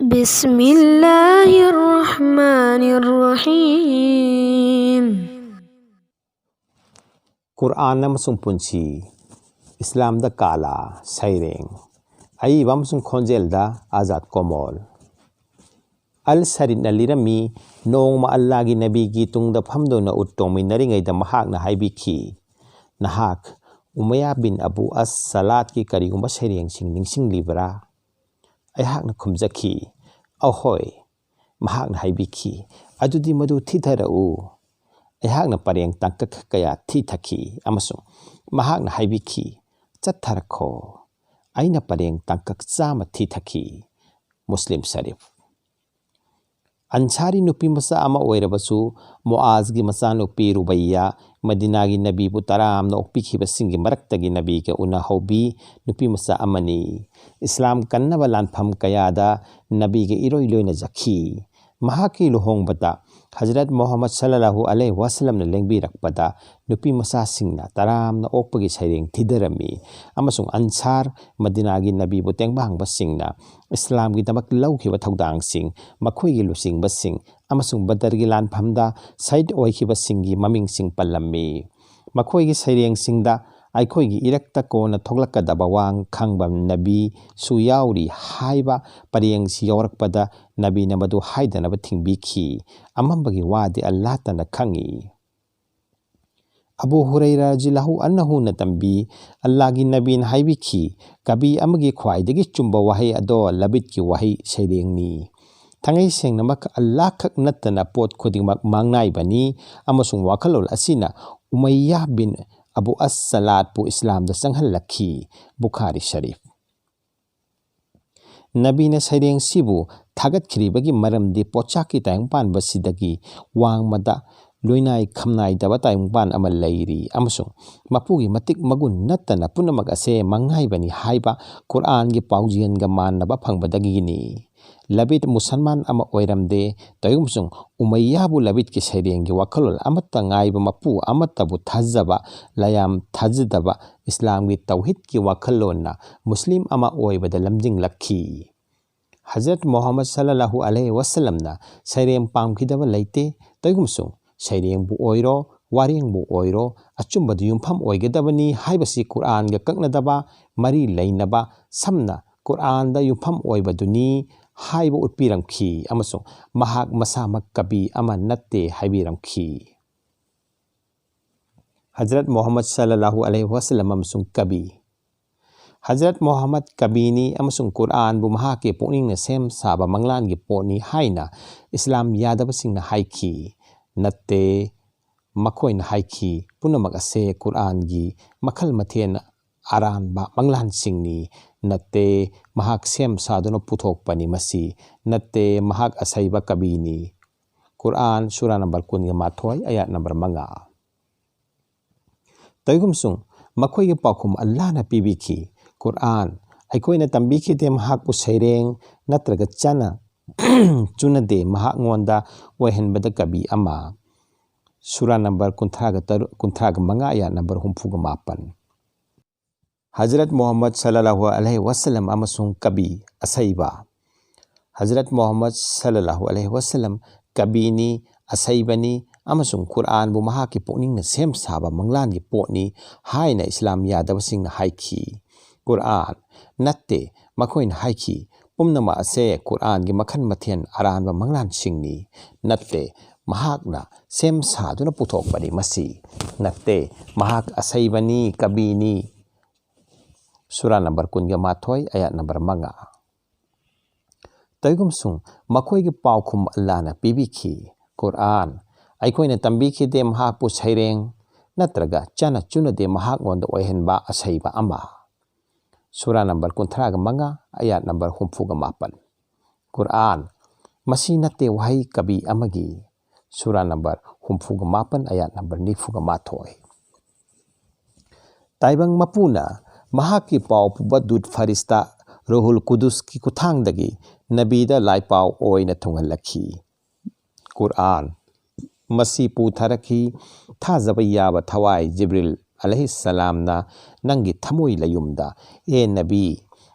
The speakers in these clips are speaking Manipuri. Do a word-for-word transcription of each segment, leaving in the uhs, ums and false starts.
بسم الله الرحمن الرحيم. ꯀꯨꯔꯑꯥꯟ ꯑꯃꯁꯨꯡ ꯄꯨꯟꯁꯤ꯫ ꯏꯁꯂꯥꯝꯗ ꯀꯥꯂꯥ꯫ ꯁꯩꯔꯦꯡ꯫ ꯑꯏꯕ ꯑꯃꯁꯨꯡ ꯈꯣꯟꯖꯦꯜꯗ ꯑꯖꯥꯗ ꯀꯣꯃꯣꯜ꯫ ꯑꯜ ꯁꯔꯤꯠꯅ ꯂꯤꯔꯝꯃꯤ, ꯅꯣꯡꯃ ꯑꯜꯂꯥꯒꯤ ꯅꯕꯤꯒꯤ ꯇꯨꯡꯗ ꯐꯝꯗꯨꯅ ꯎꯠ ꯇꯣꯡꯃꯤꯟꯅꯔꯤꯉꯩꯗ ꯃꯍꯥꯛꯅ ꯍꯥꯏꯕꯤꯈꯤ, "ꯅꯍꯥꯛ ꯎꯃꯩꯌꯥ ꯕꯤꯟ ꯑꯕꯨ ꯑꯁ ꯁꯂꯥꯠꯀꯤ ꯀꯔꯤꯒꯨꯝꯕ ꯁꯩꯔꯦꯡꯁꯤꯡ ꯅꯤꯡꯁꯤꯡꯂꯤꯕ꯭ꯔꯥ?" ꯑꯩꯍꯥꯛꯅ ꯈꯨꯝꯖꯈꯤ, "ꯑꯍꯣꯏ꯫" ꯃꯍꯥꯛꯅ ꯍꯥꯏꯕꯤꯈꯤ, "ꯑꯗꯨꯗꯤ ꯃꯗꯨ ꯊꯤꯊꯔꯛꯎ꯫" ꯑꯩꯍꯥꯛꯅ ꯄꯔꯦꯡ ꯇꯥꯡꯀꯛ ꯀꯌꯥ ꯊꯤꯊꯈꯤ ꯑꯃꯁꯨꯡ ꯃꯍꯥꯛꯅ ꯍꯥꯏꯕꯤꯈꯤ, "ꯆꯠꯊꯔꯛꯈꯣ꯫" ꯑꯩꯅ ꯄꯔꯦꯡ ꯇꯥꯡꯀꯛ ꯆꯥꯝꯃ ꯊꯤꯊꯈꯤ꯫ ꯃꯨꯁꯂꯤꯝ ꯁꯔꯤꯐ꯫ ꯑꯟꯁꯥꯔꯤ ꯅꯨꯄꯤꯃꯆꯥ ꯑꯃ ꯑꯣꯏꯔꯕꯁꯨ, ꯃꯨꯑꯥꯖꯒꯤ ꯃꯆꯥꯅꯨꯄꯤ ꯔꯨꯕꯩꯌꯥ, ꯃꯗꯤꯅꯥꯒꯤ ꯅꯕꯤꯕꯨ ꯇꯔꯥꯝꯅ ꯑꯣꯛꯄꯤꯈꯤꯕꯁꯤꯡꯒꯤ ꯃꯔꯛꯇꯒꯤ ꯅꯕꯤꯒ ꯎꯅꯍꯧꯕꯤ ꯅꯨꯄꯤꯃꯆꯥ ꯑꯃꯅꯤ꯫ ꯏꯁꯂꯥꯝ ꯀꯟꯅꯕ ꯂꯥꯟꯐꯝ ꯀꯌꯥꯗ ꯅꯕꯤꯒ ꯏꯔꯣꯏ ꯂꯣꯏꯅꯖꯈꯤ꯫ ꯃꯍꯥꯛꯀꯤ ꯂꯨꯍꯣꯡꯕꯗ ꯍꯖꯔꯠ ꯃꯨꯍꯝꯃꯗ ꯁꯜꯂꯜꯂꯥꯍꯨ ꯑꯂꯩꯍꯤ ꯋꯥꯁꯜꯂꯝꯅ ꯂꯦꯡꯕꯤꯔꯛꯄꯗ ꯅꯨꯄꯤ ꯃꯆꯥꯁꯤꯡꯅ ꯇꯔꯥꯝꯅ ꯑꯣꯛꯄꯒꯤ ꯁꯩꯔꯦꯡ ꯊꯤꯗꯔꯝꯃꯤ ꯑꯃꯁꯨꯡ ꯑꯟꯁꯥꯔ, ꯃꯗꯤꯅꯥꯒꯤ ꯅꯕꯤꯕꯨ ꯇꯦꯡꯕꯥꯡꯕꯁꯤꯡꯅ ꯏꯁꯂꯥꯝꯒꯤꯗꯃꯛ ꯂꯧꯈꯤꯕ ꯊꯧꯗꯥꯡꯁꯤꯡ, ꯃꯈꯣꯏꯒꯤ ꯂꯨꯆꯤꯡꯕꯁꯤꯡ ꯑꯃꯁꯨꯡ ꯕꯗꯔꯒꯤ ꯂꯥꯟꯐꯝꯗ ꯁꯍꯤꯗ ꯑꯣꯏꯈꯤꯕꯁꯤꯡꯒꯤ ꯃꯃꯤꯡꯁꯤꯡ ꯄꯜꯂꯝꯃꯤ꯫ ꯃꯈꯣꯏꯒꯤ ꯁꯩꯔꯦꯡꯁꯤꯡꯗ "ꯑꯩꯈꯣꯏꯒꯤ ꯏꯔꯛꯇ ꯀꯣꯟꯅ ꯊꯣꯛꯂꯛꯀꯗꯕ ꯋꯥ ꯈꯪꯕ ꯅꯕꯤꯁꯨ ꯌꯥꯎꯔꯤ" ꯍꯥꯏꯕ ꯄꯔꯦꯡꯁꯤ ꯌꯧꯔꯛꯄꯗ ꯅꯕꯤꯅ ꯃꯗꯨ ꯍꯥꯏꯗꯅꯕ ꯊꯤꯡꯕꯤꯈꯤ꯫ ꯑꯃꯝꯕꯒꯤ ꯋꯥꯗꯤ ꯑꯜꯂꯥꯍꯇꯅ ꯈꯪꯏ꯫ ꯑꯕꯨ ꯍꯨꯔꯩꯔꯥ ꯔꯖꯤꯌꯜꯂꯥꯍꯨ ꯑꯟꯍꯨꯅ ꯇꯝꯕꯤ, ꯑꯜꯂꯥꯍꯒꯤ ꯅꯕꯤꯅ ꯍꯥꯏꯕꯤꯈꯤ, "ꯀꯕꯤ ꯑꯃꯒꯤ ꯈ꯭ꯋꯥꯏꯗꯒꯤ ꯆꯨꯝꯕ ꯋꯥꯍꯩ ꯑꯗꯣ ꯂꯕꯤꯗꯀꯤ ꯋꯥꯍꯩ ꯁꯩꯔꯦꯡꯅꯤ꯫" ꯊꯥꯡꯉꯩ ꯁꯦꯡꯅꯃꯛ ꯑꯜꯂꯥꯍ ꯈꯛ ꯅꯠꯇꯅ ꯄꯣꯠ ꯈꯨꯗꯤꯡꯃꯛ ꯃꯥꯡꯅꯥꯏꯕꯅꯤ ꯑꯃꯁꯨꯡ ꯋꯥꯈꯜꯂꯣꯟ ꯑꯁꯤꯅ ꯎꯃꯩꯌꯥ ꯕꯤꯟ ꯑꯕꯨ ꯑꯁ ꯁꯂꯥꯠꯄꯨ ꯏꯁꯂꯥꯝꯗ ꯆꯪꯍꯜꯂꯛꯈꯤ꯫ ꯕꯨꯈꯥꯔꯤ ꯁꯔꯤꯐ꯫ ꯅꯕꯤꯅ ꯁꯩꯔꯦꯡꯁꯤꯕꯨ ꯊꯥꯒꯠꯈꯤꯔꯤꯕꯒꯤ ꯃꯔꯝꯗꯤ ꯄꯣꯠꯆꯥꯛꯀꯤ ꯇꯥꯏꯕꯪꯄꯥꯟꯕꯁꯤꯗꯒꯤ ꯋꯥꯡꯃꯗ ꯂꯣꯏꯅꯥꯏ ꯈꯝꯅꯥꯏꯗꯕ ꯇꯥꯏꯕꯪꯄꯥꯟ ꯑꯃ ꯂꯩꯔꯤ ꯑꯃꯁꯨꯡ ꯃꯄꯨꯒꯤ ꯃꯇꯤꯛ ꯃꯒꯨꯟ ꯅꯠꯇꯅ ꯄꯨꯝꯅꯃꯛ ꯑꯁꯦ ꯃꯥꯡꯉꯥꯏꯕꯅꯤ ꯍꯥꯏꯕ ꯀꯨꯔꯑꯥꯟꯒꯤ ꯄꯥꯎꯖꯦꯜꯒ ꯃꯥꯟꯅꯕ ꯐꯪꯕꯗꯒꯤꯅꯤ꯫ ꯂꯕꯤꯗ ꯃꯨꯁꯜꯃꯥꯟ ꯑꯃ ꯑꯣꯏꯔꯝꯗꯦ, ꯇꯧꯏꯒꯨꯝꯕꯁꯨꯡ ꯎꯃꯩꯌꯥꯕꯨ ꯂꯕꯤꯗꯀꯤ ꯁꯩꯔꯦꯡꯒꯤ ꯋꯥꯈꯜꯂꯣꯟ ꯑꯃꯠꯇ ꯉꯥꯏꯕ ꯃꯄꯨ ꯑꯃꯠꯇꯕꯨ ꯊꯥꯖꯕ, ꯂꯥꯏꯌꯥꯝ ꯊꯥꯖꯗꯕ ꯏꯁꯂꯥꯝꯒꯤ ꯇꯧꯍꯤꯗꯀꯤ ꯋꯥꯈꯜꯂꯣꯟꯅ ꯃꯨꯁꯂꯤꯝ ꯑꯃ ꯑꯣꯏꯕꯗ ꯂꯝꯖꯤꯡꯂꯛꯈꯤ꯫ ꯍꯖꯔꯠ ꯃꯣꯍꯝꯃꯗ ꯁꯜꯂꯜꯂꯥꯍꯨ ꯑꯂꯩꯍꯤ ꯋꯥꯁꯜꯂꯝꯅ ꯁꯩꯔꯦꯡ ꯄꯥꯝꯈꯤꯗꯕ ꯂꯩꯇꯦ꯫ ꯇꯧꯏꯒꯨꯝꯁꯨꯡ ꯁꯩꯔꯦꯡꯕꯨ ꯑꯣꯏꯔꯣ, ꯋꯥꯔꯦꯡꯕꯨ ꯑꯣꯏꯔꯣ, ꯑꯆꯨꯝꯕꯗ ꯌꯨꯝꯐꯝ ꯑꯣꯏꯒꯗꯕꯅꯤ ꯍꯥꯏꯕꯁꯤ ꯀꯨꯔꯥꯟꯒ ꯀꯛꯅꯗꯕ, ꯃꯔꯤ ꯂꯩꯅꯕ, ꯁꯝꯅ ꯀꯨꯔꯥꯟꯗ ꯌꯨꯝꯐꯝ ꯑꯣꯏꯕꯗꯨꯅꯤ ꯍꯥꯏꯕ ꯎꯠꯄꯤꯔꯝꯈꯤ ꯑꯃꯁꯨꯡ ꯃꯍꯥꯛ ꯃꯁꯥꯃꯛ ꯀꯕꯤ ꯑꯃ ꯅꯠꯇꯦ ꯍꯥꯏꯕꯤꯔꯝꯈꯤ꯫ ꯍꯖꯔꯠ ꯃꯣꯍꯝꯃꯗ ꯁꯜꯂꯜꯂꯥꯍꯨ ꯑꯂꯩꯍꯤ ꯋꯥꯁꯜꯂꯝ ꯑꯃꯁꯨꯡ ꯀꯕꯤ꯫ ꯍꯖꯔꯠ ꯃꯣꯍꯝꯃꯗ ꯀꯕꯤꯅꯤ ꯑꯃꯁꯨꯡ ꯀꯨꯔꯥꯟꯕꯨ ꯃꯍꯥꯛꯀꯤ ꯄꯨꯛꯅꯤꯡꯅ ꯁꯦꯝ ꯁꯥꯕ ꯃꯪꯂꯥꯟꯒꯤ ꯄꯣꯠꯅꯤ ꯍꯥꯏꯅ ꯏꯁꯂꯥꯝ ꯌꯥꯗꯕꯁꯤꯡꯅ ꯍꯥꯏꯈꯤ꯫ ꯅꯠꯇꯦ, ꯃꯈꯣꯏꯅ ꯍꯥꯏꯈꯤ, ꯄꯨꯝꯅꯃꯛ ꯑꯁꯦ ꯀꯨꯔꯥꯟꯒꯤ ꯃꯈꯜ ꯃꯊꯦꯜ ꯑꯔꯥꯟꯕ ꯃꯪꯂꯥꯟꯁꯤꯡꯅꯤ꯫ ꯅꯠꯇꯦ, ꯃꯍꯥꯛ ꯁꯦꯝ ꯁꯥꯗꯨꯅ ꯄꯨꯊꯣꯛꯄꯅꯤ ꯃꯁꯤ꯫ ꯅꯠꯇꯦ, ꯃꯍꯥꯛ ꯑꯁꯩꯕ ꯀꯕꯤꯅꯤ꯫ ꯀꯨꯔꯥꯟ, ꯁꯨꯔꯥ ꯅꯝꯕꯔ ꯀꯨꯟꯒ ꯃꯥꯊꯣꯏ, ꯑꯌꯥꯠ ꯅꯝꯕꯔ ꯃꯉꯥ꯫ ꯇꯧꯏꯒꯨꯝꯁꯨꯡ ꯃꯈꯣꯏꯒꯤ ꯄꯥꯎꯈꯨꯝ ꯑꯜꯂꯥꯍꯅ ꯄꯤꯕꯤꯈꯤ, ꯀꯨꯔꯥꯟ, ꯑꯩꯈꯣꯏꯅ ꯇꯝꯕꯤꯈꯤꯗꯦ ꯃꯍꯥꯛꯄꯨ ꯁꯩꯔꯦꯡ ꯅꯠꯇ꯭ꯔꯒ ꯆꯥꯅ ꯆꯨꯅꯗꯦ ꯃꯍꯥꯛꯉꯣꯟꯗ ꯑꯣꯏꯍꯟꯕꯗ ꯀꯕꯤ ꯑꯃ꯫ ꯁꯨꯔꯥ ꯅꯝꯕꯔ ꯀꯨꯟꯊ꯭ꯔꯥꯒ ꯇꯔꯨꯛ, ꯀꯨꯟꯊ꯭ꯔꯥꯒ ꯃꯉꯥ, ꯑꯌꯥꯠ ꯅꯝꯕꯔ ꯍꯨꯝꯐꯨꯒ ꯃꯥꯄꯟ꯫ ꯍꯖꯔꯠ ꯃꯨꯍꯝꯃꯗ ꯁꯜꯂꯜꯂꯥꯍꯨ ꯑꯂꯩꯍꯤ ꯋꯥꯁꯜꯂꯝ ꯑꯃꯁꯨꯡ ꯀꯕꯤ, ꯑꯁꯩꯕ꯫ ꯍꯖꯔꯠ ꯃꯨꯍꯝꯃꯗ ꯁꯜꯂꯜꯂꯥꯍꯨ ꯑꯂꯩꯍꯤ ꯋꯥꯁꯜꯂꯝ ꯀꯕꯤꯅꯤ, ꯑꯁꯩꯕꯅꯤ ꯑꯃꯁꯨꯡ ꯀꯨꯔꯥꯟꯕꯨ ꯃꯍꯥꯛꯀꯤ ꯄꯨꯛꯅꯤꯡꯅ ꯁꯦꯝ ꯁꯥꯕ ꯃꯪꯂꯥꯟꯒꯤ ꯄꯣꯠꯅꯤ ꯍꯥꯏꯅ ꯏꯁꯂꯥꯝ ꯌꯥꯗꯕꯁꯤꯡꯅ ꯍꯥꯏꯈꯤ꯫ ꯀꯨꯔꯥꯟ, ꯅꯠꯇꯦ, ꯃꯈꯣꯏꯅ ꯍꯥꯏꯈꯤ, ꯄꯨꯝꯅꯃꯛ ꯑꯁꯦ ꯀꯨꯔꯥꯟꯒꯤ ꯃꯈꯜ ꯃꯊꯦꯜ ꯑꯔꯥꯟꯕ ꯃꯪꯂꯥꯟꯁꯤꯡꯅꯤ꯫ ꯅꯠꯇꯦ, ꯃꯍꯥꯛꯅ ꯁꯦꯝ ꯁꯥꯗꯨꯅ ꯄꯨꯊꯣꯛꯄꯅꯤ ꯃꯁꯤ꯫ ꯅꯠꯇꯦ, ꯃꯍꯥꯛ ꯑꯁꯩꯕꯅꯤ, ꯀꯕꯤꯅꯤ꯫ ꯁꯨꯔꯥ ꯅꯝꯕꯔ ꯀꯨꯟꯒ ꯃꯥꯊꯣꯏ, ꯑꯌꯥꯠ ꯅꯝꯕꯔ ꯃꯉꯥ꯫ ꯇꯧꯏꯒꯨꯝꯁꯨꯡ ꯃꯈꯣꯏꯒꯤ ꯄꯥꯎꯈꯨꯝ ꯑꯜꯂꯥꯍꯅ ꯄꯤꯕꯤꯈꯤ, ꯀꯨꯔꯥꯟ, ꯑꯩꯈꯣꯏꯅ ꯇꯝꯕꯤꯈꯤꯗꯦ ꯃꯍꯥꯛꯄꯨ ꯁꯩꯔꯦꯡ ꯅꯠꯇ꯭ꯔꯒ ꯆꯥꯅ ꯆꯨꯅꯗꯦ ꯃꯍꯥꯛꯉꯣꯟꯗ ꯑꯣꯏꯍꯟꯕ ꯑꯁꯩꯕ ꯑꯃ꯫ ꯁꯨꯔꯥ ꯅꯝꯕꯔ ꯀꯨꯟꯊ꯭ꯔꯥꯒ ꯃꯉꯥ, ꯑꯌꯥꯠ ꯅꯝꯕꯔ ꯍꯨꯝꯐꯨꯒ ꯃꯥꯄꯟ꯫ ꯀꯨꯔꯥꯟ, ꯃꯁꯤ ꯅꯠꯇꯦ ꯋꯥꯍꯩ ꯀꯕꯤ ꯑꯃꯒꯤ꯫ ꯁꯨꯔꯥ ꯅꯝꯕꯔ ꯍꯨꯝꯐꯨꯒ ꯃꯥꯄꯟ, ꯑꯌꯥꯠ ꯅꯝꯕꯔ ꯅꯤꯐꯨꯒ ꯃꯥꯊꯣꯏ꯫ ꯇꯥꯏꯕꯪ ꯃꯄꯨꯅ ꯃꯍꯥꯛꯀꯤ ꯄꯥꯎ ꯄꯨꯕ ꯗꯨꯠ ꯐꯔꯤꯁꯇꯥ ꯔꯨꯍꯨꯜ ꯀꯨꯗꯨꯁꯀꯤ ꯈꯨꯠꯊꯥꯡꯗꯒꯤ ꯅꯕꯤꯗ ꯂꯥꯏꯄꯥꯎ ꯑꯣꯏꯅ ꯊꯨꯡꯍꯜꯂꯛꯈꯤ꯫ ꯀꯨꯔꯥꯟ, ꯃꯁꯤ ꯄꯨꯊꯔꯛꯈꯤ ꯊꯥꯖꯕ ꯌꯥꯕ ꯊꯋꯥꯏ ꯖꯤꯕ꯭ꯔꯤꯜ ꯑꯂꯩꯍꯤꯁꯁꯂꯥꯝꯅ ꯅꯪꯒꯤ ꯊꯃꯣꯏ ꯂꯌꯨꯝꯗ, ꯑꯦ ꯅꯕꯤ,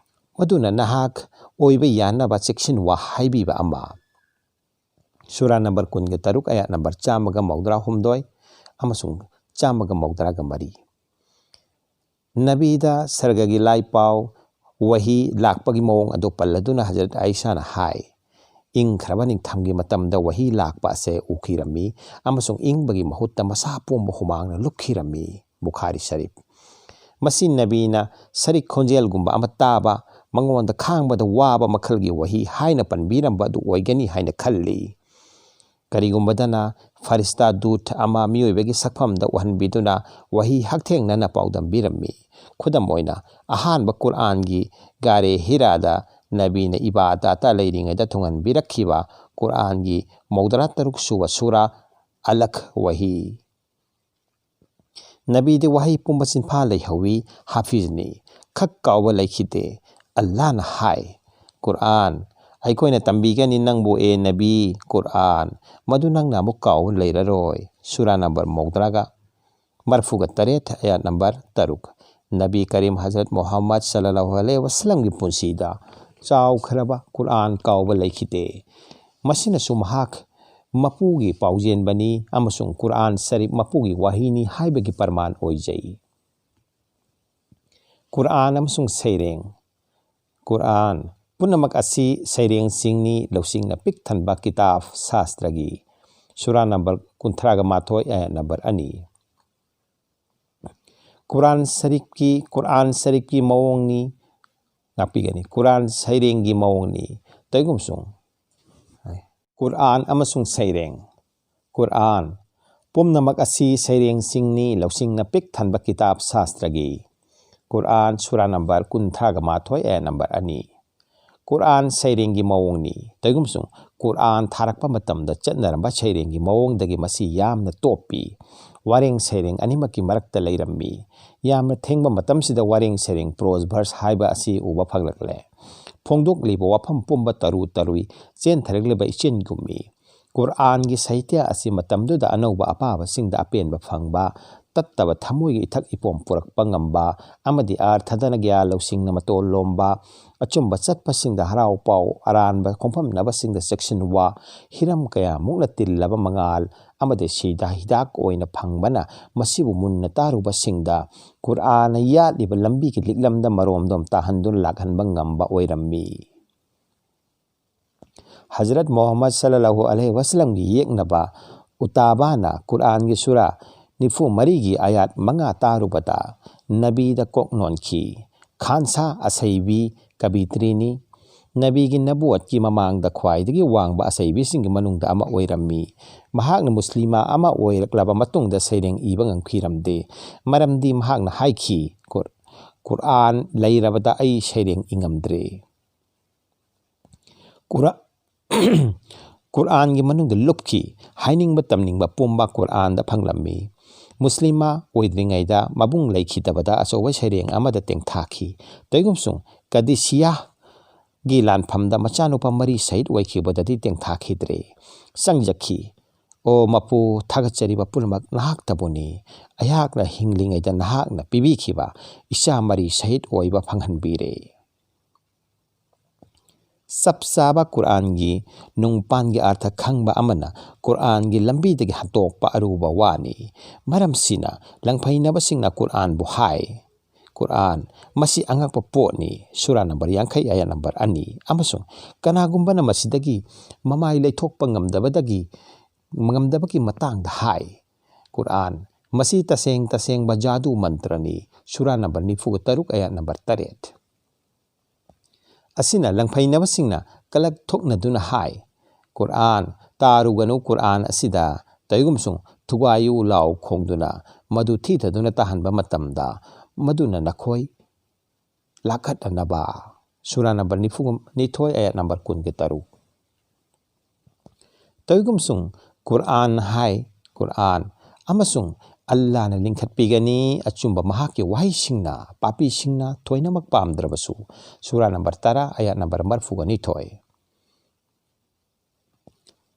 ꯑꯗꯨꯅ ꯅꯍꯥꯛ ꯑꯣꯏꯕ ꯌꯥꯅꯕ ꯆꯦꯛꯁꯤꯟ ꯋꯥ ꯍꯥꯏꯕꯤꯕ ꯑꯃ꯫ ꯁꯨꯔꯥ ꯅꯝꯕꯔ ꯀꯨꯟꯒ ꯇꯔꯨꯛ, ꯑꯌꯥꯠ ꯅꯝꯕꯔ ꯆꯥꯝꯃꯒ ꯃꯧꯗ꯭ꯔꯥ ꯍꯨꯝꯗꯣꯏ ꯑꯃꯁꯨꯡ ꯆꯥꯝꯃꯒ ꯃꯧꯗ꯭ꯔꯥꯒ ꯃꯔꯤ꯫ ꯅꯕꯤꯗ ꯁꯔꯒꯒꯤ ꯂꯥꯏ ꯄꯥꯎ, ꯋꯥꯍꯤ ꯂꯥꯛꯄꯒꯤ ꯃꯑꯣꯡ ꯑꯗꯨ ꯄꯜꯂꯗꯨꯅ ꯍꯖꯔꯠ ꯑꯥꯏꯁꯥꯅ ꯍꯥꯏ, ꯏꯪꯈ꯭ꯔꯕ ꯅꯤꯡꯊꯝꯒꯤ ꯃꯇꯝꯗ ꯋꯥꯍꯤ ꯂꯥꯛꯄ ꯑꯁꯦ ꯎꯈꯤꯔꯝꯃꯤ ꯑꯃꯁꯨꯡ ꯏꯪꯕꯒꯤ ꯃꯍꯨꯠꯇ ꯃꯁꯥ ꯄꯣꯝꯕ ꯍꯨꯃꯥꯡꯅ ꯂꯨꯞꯈꯤꯔꯝꯃꯤ꯫ ꯕꯨꯈꯥꯔꯤ ꯁꯔꯤꯐ꯫ ꯃꯁꯤ ꯅꯕꯤꯅ ꯁꯔꯤꯛ ꯈꯣꯟꯖꯦꯜꯒꯨꯝꯕ ꯑꯃ ꯇꯥꯕ, ꯃꯉꯣꯟꯗ ꯈꯥꯡꯕꯗ ꯋꯥꯕ ꯃꯈꯜꯒꯤ ꯋꯥꯍꯤ ꯍꯥꯏꯅ ꯄꯟꯕꯤꯔꯝꯕ ꯑꯗꯨ ꯑꯣꯏꯒꯅꯤ ꯍꯥꯏꯅ ꯈꯜꯂꯤ꯫ ꯀꯔꯤꯒꯨꯝꯕꯗꯅ ꯐꯔꯤꯁꯇꯥ ꯗꯨꯠ ꯑꯃ ꯃꯤꯑꯣꯏꯕꯒꯤ ꯁꯛꯐꯝꯗ ꯎꯍꯟꯕꯤꯗꯨꯅ ꯋꯥꯍꯤ ꯍꯛꯊꯦꯡꯅꯅ ꯄꯥꯎꯗꯝꯕꯤꯔꯝꯃꯤ꯫ ꯈꯨꯗꯝ ꯑꯣꯏꯅ, ꯑꯍꯥꯟꯕ ꯀꯨꯔꯑꯥꯟꯒꯤ ꯒꯥꯔꯦ ꯍꯤꯔꯥꯗ ꯅꯕꯤꯅ ꯏꯕꯥꯗꯥꯇ ꯂꯩꯔꯤꯉꯩꯗ ꯊꯨꯡꯍꯟꯕꯤꯔꯛꯈꯤꯕ ꯀꯨꯔꯑꯥꯟꯒꯤ ꯃꯧꯗ꯭ꯔꯥ ꯇꯔꯨꯛ ꯁꯨꯕ ꯁꯨꯔꯥ ꯑꯂꯈ ꯋꯥꯍꯤ꯫ ꯅꯕꯤꯗꯤ ꯋꯥꯍꯩ ꯄꯨꯝꯕ ꯆꯤꯟꯐꯥ ꯂꯩꯍꯧꯋꯤ, ꯍꯥꯐꯤꯖꯅꯤ, ꯈꯛ ꯀꯥꯎꯕ ꯂꯩꯈꯤꯗꯦ꯫ ꯑꯜꯂꯥꯍꯅ ꯍꯥꯏ, ꯀꯨꯔꯑꯥꯟ, ꯑꯩꯈꯣꯏꯅ ꯇꯝꯕꯤꯒꯅꯤ ꯅꯪꯕꯨ, ꯑꯦ ꯅꯕꯤ, ꯀꯨꯔꯑꯥꯟ, ꯃꯗꯨ ꯅꯪꯅ ꯑꯃꯨꯛ ꯀꯥꯎꯕ ꯂꯩꯔꯔꯣꯏ꯫ ꯁꯨꯔꯥ ꯅꯝꯕꯔ ꯃꯧꯗ꯭ꯔꯥꯒ ꯃꯔꯐꯨꯒ ꯇꯔꯦꯠ, ꯑꯌꯥꯠ ꯅꯝꯕꯔ ꯇꯔꯨꯛ꯫ ꯅꯕꯤ ꯀꯔꯤꯝ ꯍꯖꯔꯠ ꯃꯨꯍꯝꯃꯗ ꯁꯜꯂꯜꯂꯥꯍꯨ ꯑꯂꯩꯍꯤ ꯋꯁꯜꯂꯝꯒꯤ ꯄꯨꯟꯁꯤꯗ ꯆꯥꯎꯈ꯭ꯔꯕ ꯀꯨꯔꯑꯥꯟ ꯀꯥꯎꯕ ꯂꯩꯈꯤꯗꯦ꯫ ꯃꯁꯤꯅꯁꯨ ꯃꯍꯥꯛ ꯃꯄꯨꯒꯤ ꯄꯥꯎꯖꯦꯟꯕꯅꯤ ꯑꯃꯁꯨꯡ ꯀꯨꯔꯑꯥꯟ ꯁꯔꯤꯐ ꯃꯄꯨꯒꯤ ꯋꯥꯍꯤꯅꯤ ꯍꯥꯏꯕꯒꯤ ꯄ꯭ꯔꯃꯥꯟ ꯑꯣꯏꯖꯩ꯫ ꯀꯨꯔꯑꯥꯟ ꯑꯃꯁꯨꯡ ꯁꯩꯔꯦꯡ꯫ ꯀꯨꯔꯑꯥꯟ ꯄꯨꯝꯅꯃꯛ ꯑꯁꯤ ꯁꯩꯔꯦꯡꯁꯤꯡꯅꯤ, ꯂꯧꯁꯤꯡꯅ ꯄꯤꯛ ꯊꯟꯕ ꯀꯤꯇꯥꯕ ꯁꯥꯁꯇ꯭ꯔꯒꯤ꯫ ꯁꯨꯔꯥ ꯅꯝꯕꯔ ꯀꯨꯟꯊ꯭ꯔꯥꯒ ꯃꯥꯊꯣꯏ, ꯑꯌꯥꯠ ꯅꯝꯕꯔ ꯑꯅꯤ꯫ ꯀꯨꯔꯥꯟ ꯁꯔꯤꯐꯀꯤ, ꯀꯨꯔꯥꯟ ꯁꯔꯤꯐꯀꯤ ꯃꯑꯣꯡꯅꯤ, ꯉꯥꯛꯄꯤꯒꯅꯤ, ꯀꯨꯔꯥꯟ ꯁꯩꯔꯦꯡꯒꯤ ꯃꯑꯣꯡꯅꯤ꯫ ꯇꯩꯒꯨꯝꯁꯨꯡ꯫ ꯀꯨꯔꯥꯟ ꯑꯃꯁꯨꯡ ꯁꯩꯔꯦꯡ꯫ ꯀꯨꯔꯥꯟ ꯄꯨꯝꯅꯃꯛ ꯑꯁꯤ ꯁꯩꯔꯦꯡꯁꯤꯡꯅꯤ, ꯂꯧꯁꯤꯡꯅ ꯄꯤꯛ ꯊꯟꯕ ꯀꯤꯇꯥꯕ ꯁꯥꯁꯇ꯭ꯔꯒꯤ꯫ ꯀꯨꯔꯥꯟ ꯁꯨꯔꯥ ꯅꯝꯕꯔ ꯀꯨꯟꯊ꯭ꯔꯥꯒ ꯃꯥꯊꯣꯏ, ꯑꯌꯥꯠ ꯅꯝꯕꯔ ꯑꯅꯤ꯫ ꯀꯨꯔꯥꯟ ꯁꯩꯔꯦꯡꯒꯤ ꯃꯑꯣꯡꯅꯤ꯫ ꯇꯩꯒꯨꯝꯁꯨꯡ ꯀꯨꯔꯥꯟ ꯊꯥꯔꯛꯄ ꯃꯇꯝꯗ ꯆꯠꯅꯔꯝꯕ ꯁꯩꯔꯦꯡꯒꯤ ꯃꯑꯣꯡꯗꯒꯤ ꯃꯁꯤ ꯌꯥꯝꯅ ꯇꯣꯞꯄꯤ꯫ ꯋꯥꯔꯦꯡ ꯁꯩꯔꯦꯡ ꯑꯅꯤꯃꯛꯀꯤ ꯃꯔꯛꯇ ꯂꯩꯔꯝꯃꯤ꯫ ꯌꯥꯝꯅ ꯊꯦꯡꯕ ꯃꯇꯝꯁꯤꯗ ꯋꯥꯔꯦꯡ ꯁꯩꯔꯦꯡ, ꯄ꯭ꯔꯣꯖ ꯚꯔꯁ ꯍꯥꯏꯕ ꯑꯁꯤ ꯎꯕ ꯐꯪꯂꯛꯂꯦ꯫ ꯐꯣꯡꯗꯣꯛꯂꯤꯕ ꯋꯥꯐꯝ ꯄꯨꯝꯕ ꯇꯔꯨ ꯇꯔꯨꯏ ꯆꯦꯟꯊꯔꯛꯂꯤꯕ ꯏꯆꯦꯟꯒꯨꯝꯃꯤ꯫ ꯀꯨꯔꯥꯟꯒꯤ ꯁꯥꯍꯤꯇ꯭ꯌ ꯑꯁꯤ ꯃꯇꯝꯗꯨꯗ ꯑꯅꯧꯕ ꯑꯄꯥꯕꯁꯤꯡꯗ ꯑꯄꯦꯟꯕ ꯐꯪꯕ, ꯇꯠꯇꯕ ꯊꯃꯣꯏꯒꯤ ꯏꯊꯛ ꯏꯄꯣꯝ ꯄꯨꯔꯛꯄ ꯉꯝꯕ ꯑꯃꯗꯤ ꯑꯥꯔꯊꯗꯅ ꯒ꯭ꯌꯥꯟ ꯂꯧꯁꯤꯡꯅ ꯃꯇꯣꯜ ꯂꯣꯝꯕ, ꯑꯆꯨꯝꯕ ꯆꯠꯄꯁꯤꯡꯗ ꯍꯔꯥꯎ ꯄꯥꯎ, ꯑꯔꯥꯟꯕ ꯈꯣꯡꯐꯝꯅꯕꯁꯤꯡꯗ ꯆꯦꯛꯁꯤꯟꯋꯥ, ꯍꯤꯔꯝ ꯀꯌꯥꯃꯨꯛꯅ ꯇꯤꯜꯂꯕ ꯃꯉꯥꯜ ꯑꯃꯗꯤ ꯁꯤꯗ ꯍꯤꯗꯥꯛ ꯑꯣꯏꯅ ꯐꯪꯕꯅ ꯃꯁꯤꯕꯨ ꯃꯨꯟꯅ ꯇꯥꯔꯨꯕꯁꯤꯡꯗ ꯀꯨꯔꯑꯥꯟꯅ ꯌꯥꯠꯂꯤꯕ ꯂꯝꯕꯤꯒꯤ ꯂꯤꯛꯂꯝꯗ ꯃꯔꯣꯝꯗꯣꯝ ꯇꯥꯍꯟꯗꯨꯅ ꯂꯥꯛꯍꯟꯕ ꯉꯝꯕ ꯑꯣꯏꯔꯝꯃꯤ꯫ ꯍꯖꯔꯠ ꯃꯣꯍꯝꯃꯗ ꯁꯜꯂꯜꯂꯥꯍꯨ ꯑꯂꯩꯍꯤ ꯋꯁꯜꯂꯝꯒꯤ ꯌꯦꯛꯅꯕ ꯎꯇꯥꯕꯥꯅ ꯀꯨꯔꯑꯥꯟꯒꯤ ꯁꯨꯔꯥ ꯅꯤꯐꯨ ꯃꯔꯤꯒꯤ ꯑꯌꯥꯠ ꯃꯉꯥ ꯇꯥꯔꯨꯕꯗ ꯅꯕꯤꯗ ꯀꯣꯛ ꯅꯣꯟꯈꯤ꯫ ꯈꯥꯟꯁꯥ ꯑꯁꯩꯕꯤ ꯀꯕꯤꯇ꯭ꯔꯤꯅꯤ꯫ ꯅꯕꯤꯒꯤ ꯅꯕꯨꯋꯠꯀꯤ ꯃꯃꯥꯡꯗ ꯈ꯭ꯋꯥꯏꯗꯒꯤ ꯋꯥꯡꯕ ꯑꯁꯩꯕꯤꯁꯤꯡꯒꯤ ꯃꯅꯨꯡꯗ ꯑꯃ ꯑꯣꯏꯔꯝꯃꯤ꯫ ꯃꯍꯥꯛꯅ ꯃꯨꯁꯂꯤꯃꯥ ꯑꯃ ꯑꯣꯏꯔꯛꯂꯕ ꯃꯇꯨꯡꯗ ꯁꯩꯔꯦꯡ ꯏꯕ ꯉꯝꯈꯤꯔꯝꯗꯦ꯫ ꯃꯔꯝꯗꯤ ꯃꯍꯥꯛꯅ ꯍꯥꯏꯈꯤ, "ꯀꯨꯔ-, ꯀꯨꯔꯑꯥꯟ ꯂꯩꯔꯕꯗ ꯑꯩ ꯁꯩꯔꯦꯡ ꯏꯉꯝꯗ꯭ꯔꯦ"꯫ ꯀꯨꯔ-, ꯀꯨꯔꯑꯥꯟꯒꯤ ꯃꯅꯨꯡꯗ ꯂꯨꯞꯈꯤ꯫ ꯍꯥꯏꯅꯤꯡꯕ ꯇꯝꯅꯤꯡꯕ ꯄꯨꯝꯕ ꯀꯨꯔꯑꯥꯟꯗ ꯐꯪꯂꯝꯃꯤ꯫ ꯃꯨꯁꯂꯤꯃꯥ ꯑꯣꯏꯗ꯭ꯔꯤꯉꯩꯗ ꯃꯕꯨꯡ ꯂꯩꯈꯤꯗꯕꯗ ꯑꯆꯧꯕ ꯁꯩꯔꯦꯡ ꯑꯃꯗ ꯇꯦꯡꯊꯥꯈꯤ꯫ ꯇꯩꯒꯨꯝꯁꯨꯡ ꯀꯗꯤꯁꯤꯌꯥꯒꯤ ꯂꯥꯟꯐꯝꯗ ꯃꯆꯥꯅꯨꯄꯥ ꯃꯔꯤ ꯁꯍꯤꯗ ꯑꯣꯏꯈꯤꯕꯗꯗꯤ ꯇꯦꯡꯊꯥꯈꯤꯗ꯭ꯔꯦ꯫ ꯆꯪꯖꯈꯤ꯫ "ꯑꯣ ꯃꯄꯨ, ꯊꯥꯒꯠꯆꯔꯤꯕ ꯄꯨꯝꯅꯃꯛ ꯅꯍꯥꯛꯇꯕꯨꯅꯤ꯫ ꯑꯩꯍꯥꯛꯅ ꯍꯤꯡꯂꯤꯉꯩꯗ ꯅꯍꯥꯛꯅ ꯄꯤꯕꯤꯈꯤꯕ ꯏꯆꯥ ꯃꯔꯤ ꯁꯍꯤꯗ ꯑꯣꯏꯕ ꯐꯪꯍꯟꯕꯤꯔꯦ"꯫ ꯆꯞ ꯆꯥꯕ ꯀꯨꯔꯑꯥꯟꯒꯤ ꯅꯨꯡꯄꯥꯟꯒꯤ ꯑꯔꯊ ꯈꯪꯕ ꯑꯃꯅ ꯀꯨꯔꯑꯥꯟꯒꯤ ꯂꯝꯕꯤꯗꯒꯤ ꯍꯟꯇꯣꯛꯄ ꯑꯔꯨꯕ ꯋꯥꯅꯤ꯫ ꯃꯔꯝꯁꯤꯅ ꯂꯪꯐꯩꯅꯕꯁꯤꯡꯅ ꯀꯨꯔꯑꯥꯟꯕꯨ ꯍꯥꯏ, "ꯀꯨꯔꯑꯥꯟ, ꯃꯁꯤ ꯑꯉꯛꯄ ꯄꯣꯠꯅꯤ", ꯁꯨꯔꯥ ꯅꯝꯕꯔ ꯌꯥꯡꯈꯩ, ꯑꯌꯥ ꯅꯝꯕꯔ ꯑꯅꯤ, ꯑꯃꯁꯨꯡ "ꯀꯅꯥꯒꯨꯝꯕꯅ ꯃꯁꯤꯗꯒꯤ ꯃꯃꯥꯏ ꯂꯩꯊꯣꯛꯄ ꯉꯝꯗꯕꯗꯒꯤ, ꯉꯝꯗꯕꯒꯤ ꯃꯇꯥꯡꯗ ꯍꯥꯏ, ꯀꯨꯔꯑꯥꯟ, ꯃꯁꯤ ꯇꯁꯦꯡ ꯇꯁꯦꯡꯕ ꯖꯥꯗꯨ ꯃꯟꯇ꯭ꯔꯅꯤ", ꯁꯨꯔꯥ ꯅꯝꯕꯔ ꯅꯤꯐꯨꯒ ꯇꯔꯨꯛ, ꯑꯌꯥ ꯅꯝꯕꯔ ꯇꯔꯦꯠ꯫ ꯑꯁꯤꯅ ꯂꯪꯐꯩꯅꯕꯁꯤꯡꯅ ꯀꯂꯛ ꯊꯣꯛꯅꯗꯨꯅ ꯍꯥꯏ, "ꯀꯨꯔꯑꯥꯟ, ꯇꯥꯔꯨꯒꯅꯨ ꯀꯨꯔꯑꯥꯟ ꯑꯁꯤꯗ, ꯇꯩꯒꯨꯝꯁꯨꯡ ꯊꯨꯒꯥꯏꯌꯨ ꯂꯥꯎ ꯈꯣꯡꯗꯨꯅ ꯃꯗꯨ ꯊꯤꯊꯗꯨꯅ ꯇꯥꯍꯟꯕ ꯃꯇꯝꯗ ꯃꯗꯨꯅ ꯅꯈꯣꯏ ꯂꯥꯛꯀꯠꯅꯅꯕ"꯫ ꯁꯨꯔꯥ ꯅꯝꯕꯔ ꯅꯤꯐꯨ ꯅꯤꯊꯣꯏ, ꯑꯌꯥꯠ ꯅꯝꯕꯔ ꯀꯨꯟꯒ ꯇꯔꯨꯛ꯫ ꯇꯧꯏꯒꯨꯝꯁꯨꯡ ꯀꯨꯔꯑꯥꯟ ꯍꯥꯏ, ꯀꯨꯔꯑꯥꯟ ꯑꯃꯁꯨꯡ ꯑꯜꯂꯥꯅ ꯂꯤꯡꯈꯠꯄꯤꯒꯅꯤ, ꯑꯆꯨꯝꯕ ꯃꯍꯥꯛꯀꯤ ꯋꯥꯍꯩꯁꯤꯡꯅ ꯄꯥꯄꯤꯁꯤꯡꯅ ꯊꯣꯏꯅꯃꯛ ꯄꯥꯝꯗ꯭ꯔꯕꯁꯨ꯫ ꯁꯨꯔꯥ ꯅꯝꯕꯔ ꯇꯔꯥ, ꯑꯌꯥꯠ ꯅꯝꯕꯔ ꯃꯔꯐꯨꯒ ꯅꯤꯊꯣꯏ꯫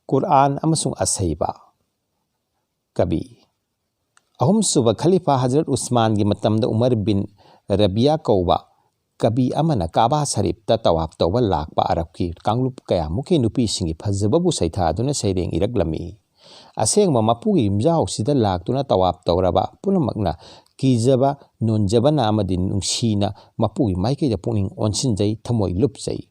ꯀꯨꯔꯑꯥꯟ ꯑꯃꯁꯨꯡ ꯑꯁꯩꯕ꯫ ꯀꯕꯤ꯫ ꯑꯍꯨꯝꯁꯨꯕ ꯈꯂꯤꯐꯥ ꯍꯖꯔꯠ ꯎꯁꯃꯥꯟꯒꯤ ꯃꯇꯝꯗ ꯎꯃꯔ ꯕꯤꯟ ꯔꯕꯤꯌꯥ ꯀꯧꯕ ꯀꯕꯤ ꯑꯃꯅ ꯀꯥꯕꯥ ꯁꯔꯤꯐꯇ ꯇꯋꯥꯐ ꯇꯧꯕ ꯂꯥꯛꯄ ꯑꯔꯕꯀꯤ ꯀꯥꯡꯂꯨꯞ ꯀꯌꯥꯃꯨꯛꯀꯤ ꯅꯨꯄꯤꯁꯤꯡꯒꯤ ꯐꯖꯕꯕꯨ ꯁꯩꯊꯥꯗꯨꯅ ꯁꯩꯔꯦꯡ ꯏꯔꯛꯂꯝꯃꯤ꯫ ꯑꯁꯦꯡꯕ ꯃꯄꯨꯒꯤ ꯌꯨꯝꯖꯥꯎꯁꯤꯗ ꯂꯥꯛꯇꯨꯅ ꯇꯋꯥꯐ ꯇꯧꯔꯕ ꯄꯨꯝꯅꯃꯛꯅ ꯀꯤꯖꯕ, ꯅꯣꯟꯖꯕꯅ ꯑꯃꯗꯤ ꯅꯨꯡꯁꯤꯅ ꯃꯄꯨꯒꯤ ꯃꯥꯏꯀꯩꯗ ꯄꯨꯛꯅꯤꯡ ꯑꯣꯟꯁꯤꯟꯖꯩ, ꯊꯃꯣꯏ ꯂꯨꯞꯆꯩ꯫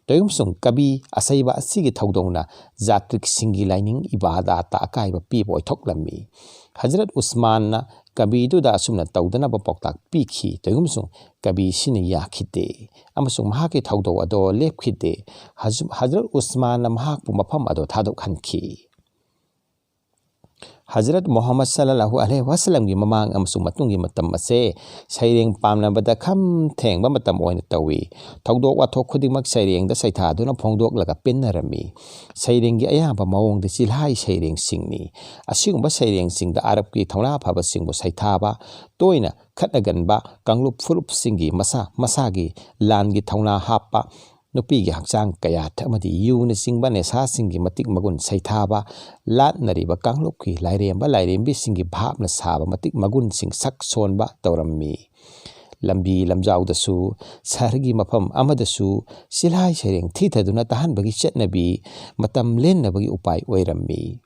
ꯇꯧꯏꯒꯨꯝꯁꯨꯡ ꯀꯕꯤ ꯑꯁꯩꯕ ꯑꯁꯤꯒꯤ ꯊꯧꯗꯧꯅ ꯖꯥꯇ꯭ꯔꯤꯛꯁꯤꯡꯒꯤ ꯂꯥꯏꯅꯤꯡ ꯏꯕꯥꯗꯥꯠꯇ ꯑꯀꯥꯏꯕ ꯄꯤꯕ ꯑꯣꯏꯊꯣꯛꯂꯝꯃꯤ꯫ ꯍꯖꯔꯠ ꯎꯁꯃꯥꯟꯅ ꯀꯕꯤꯗꯨꯗ ꯑꯁꯨꯝꯅ ꯇꯧꯗꯅꯕ ꯄꯥꯎꯇꯥꯛ ꯄꯤꯈꯤ꯫ ꯇꯧꯏꯒꯨꯝꯁꯨꯡ ꯀꯕꯤꯁꯤꯅ ꯌꯥꯈꯤꯗꯦ ꯑꯃꯁꯨꯡ ꯃꯍꯥꯛꯀꯤ ꯊꯧꯗꯧ ꯑꯗꯣ ꯂꯦꯞꯈꯤꯗꯦ꯫ ꯍꯖ-, ꯍꯖꯔꯠ ꯎꯁꯃꯥꯟꯅ ꯃꯍꯥꯛꯄꯨ ꯃꯐꯝ ꯑꯗꯣ ꯊꯥꯗꯣꯛꯍꯟꯈꯤ꯫ ꯍꯖꯔꯠ ꯃꯨꯍꯝꯃꯗ ꯁꯜꯂꯜꯂꯥꯍꯨ ꯑꯂꯩꯍꯤ ꯋꯥꯁꯜꯂꯝꯒꯤ ꯃꯃꯥꯡ ꯑꯃꯁꯨꯡ ꯃꯇꯨꯡꯒꯤ ꯃꯇꯝ ꯑꯁꯦ ꯁꯩꯔꯦꯡ ꯄꯥꯝꯅꯕꯗ ꯈꯝ ꯊꯦꯡꯕ ꯃꯇꯝ ꯑꯣꯏꯅ ꯇꯧꯏ꯫ ꯊꯧꯗꯣꯛ ꯋꯥꯊꯣꯛ ꯈꯨꯗꯤꯡꯃꯛ ꯁꯩꯔꯦꯡꯗ ꯁꯩꯊꯥꯗꯨꯅ ꯐꯣꯡꯗꯣꯛꯂꯒ ꯄꯦꯟꯅꯔꯝꯃꯤ꯫ ꯁꯩꯔꯦꯡꯒꯤ ꯑꯌꯥꯝꯕ ꯃꯑꯣꯡꯗꯤ ꯆꯤꯜꯍꯥꯏ ꯁꯩꯔꯦꯡꯁꯤꯡꯅꯤ꯫ ꯑꯁꯤꯒꯨꯝꯕ ꯁꯩꯔꯦꯡꯁꯤꯡꯗ ꯑꯔꯕꯀꯤ ꯊꯧꯅꯥ ꯐꯕꯁꯤꯡꯕꯨ ꯁꯩꯊꯥꯕ, ꯇꯣꯏꯅ ꯈꯠꯅꯒꯟꯕ ꯀꯥꯡꯂꯨꯞ ꯐꯨꯔꯨꯞꯁꯤꯡꯒꯤ ꯃꯁꯥ ꯃꯁꯥꯒꯤ ꯂꯥꯟꯒꯤ ꯊꯧꯅꯥ ꯍꯥꯞꯄ, ꯅꯨꯄꯤꯒꯤ ꯍꯛꯆꯥꯡ ꯀꯌꯥꯠ ꯑꯃꯗꯤ ꯌꯨꯅꯆꯤꯡꯕ ꯅꯦꯁꯥꯁꯤꯡꯒꯤ ꯃꯇꯤꯛ ꯃꯒꯨꯟ ꯁꯩꯊꯥꯕ, ꯂꯥꯠꯅꯔꯤꯕ ꯀꯥꯡꯂꯨꯞꯀꯤ ꯂꯥꯏꯔꯦꯝꯕ ꯂꯥꯏꯔꯦꯝꯕꯤꯁꯤꯡꯒꯤ ꯚꯥꯞꯅ ꯁꯥꯕ ꯃꯇꯤꯛ ꯃꯒꯨꯟꯁꯤꯡ ꯁꯛ ꯁꯣꯟꯕ ꯇꯧꯔꯝꯃꯤ꯫ ꯂꯝꯕꯤ ꯂꯝꯖꯥꯎꯗꯁꯨ, ꯁꯍꯔꯒꯤ ꯃꯐꯝ ꯑꯃꯗꯁꯨ ꯆꯤꯜꯍꯥꯏ ꯁꯩꯔꯦꯡ ꯊꯤꯊꯗꯨꯅ ꯇꯥꯍꯟꯕꯒꯤ ꯆꯠꯅꯕꯤ ꯃꯇꯝ ꯂꯦꯟꯅꯕꯒꯤ ꯎꯄꯥꯏ ꯑꯣꯏꯔꯝꯃꯤ꯫